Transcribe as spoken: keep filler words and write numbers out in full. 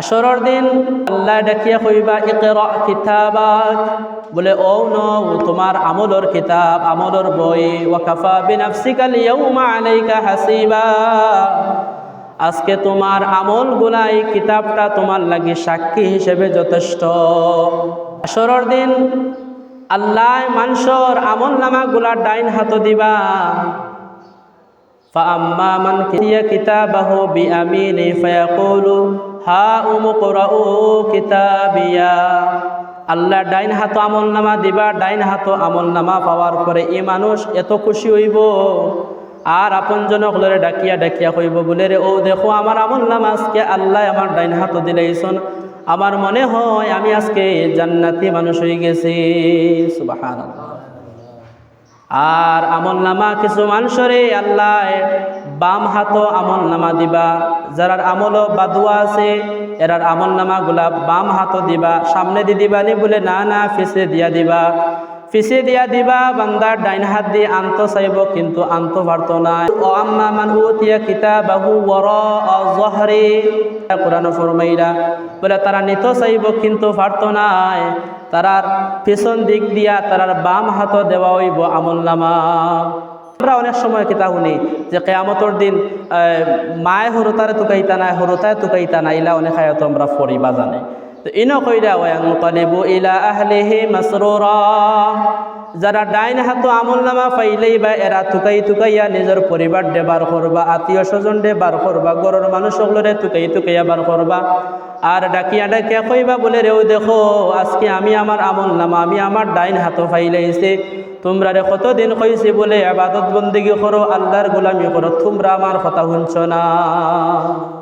হাশরর দিন আল্লায় ডাকিয়া কইবা, "ইকরা কিতাবাক", বলে, "অউ নেও তুমার আমলর কিতাব, আমলর বই, ওয়া কাফা বিনাফসিকাল ইয়াউমা আলাইকা হাসিবা।" আজকে তুমার আমলগুলা, ই কিতাবটা তুমার লাগি সাক্ষী হিসেবে যথেষ্ট। হাশরর দিন আল্লায় মানষর আমলনামাগুলা ডাইন হাতো দিবা। فأما من أوتي كتابه بيمينه فيقول هاؤم اقرءوا كتابيه। আল্লায় ডাইন হাতো আমলনামা দিবা, ডাইন হাতো আমলনামা পাওয়ার পরে ই মানুষ এত খুশি অইবো, আর আপনজন অকলরে ডাকিয়া ডাকিয়া কইবো, বলে, "রে, অউ দেখো আমার আমলনামা, আজকে আল্লায় আমার ডাইন হাতো দিলাইছইন, আমার মনে হয় আমি আজকে জান্নাতি মানুষ অইগেছি।" সুবহানাল্লাহ। আর আমলনামা কিছু মানষরে আল্লায় বাম হাতো আমলনামা দিবা, যারার আমলো বাদুয়া আছে, এরার আমলনামাগুলা বাম হাতো দিবা। সামনেদি দিবা নি? বলে, "না, না, পিছে দিয়া দিবা।" পিছে দিয়া দিবা, বান্দার ডাইন হাতদি আনতো চাইবো, কিন্তু আনতো পারতো নায়। وأما من أوتي كتابه وراء ظهره, কোরআনো ফরমাইরা, বলে, তারা নিতো চাইবো, কিন্তু পারতো নায়। তারার পিছন দিক দিয়া তারার বাম হাতো দেওয়া অইবো আমলনামা। আমরা অনেক সময় কিতা হুনি যে কিয়ামতর দিন, আহ, মায়ে হুরুতারে তুকাইতা নায়, হুরুতায় তুকাইতা নায়, ইলা অনেক আয়াতো আমরা পড়ি বা জানি। তো ইনো কইরা, "ওয়ায়ানকালিবু ইলা আহলিহি মাসরুরা।" যারা ডাইন হাতো আমলনামা পাইলাইবা, এরা তুকাই তুকাইয়া নিজর পরিবাররে বার করবা, আত্মীয় স্বজনরে বার করবা, ঘরর মানুষ অকলরে তুকাই তুকাইয়া বার করবা। আর ডাকিয়া ডাকিয়া কইবা বলে, "রে, অউ দেখো, আজকে আমি আমার আমলনামা, আমি আমার ডাইন হাতো পাইলাইছি। তুমরারে কতদিন কইছি বলে ইবাদত বন্দেগি করো, আল্লার গোলামি করো, তুমরা আমার কথা হুনছো না।"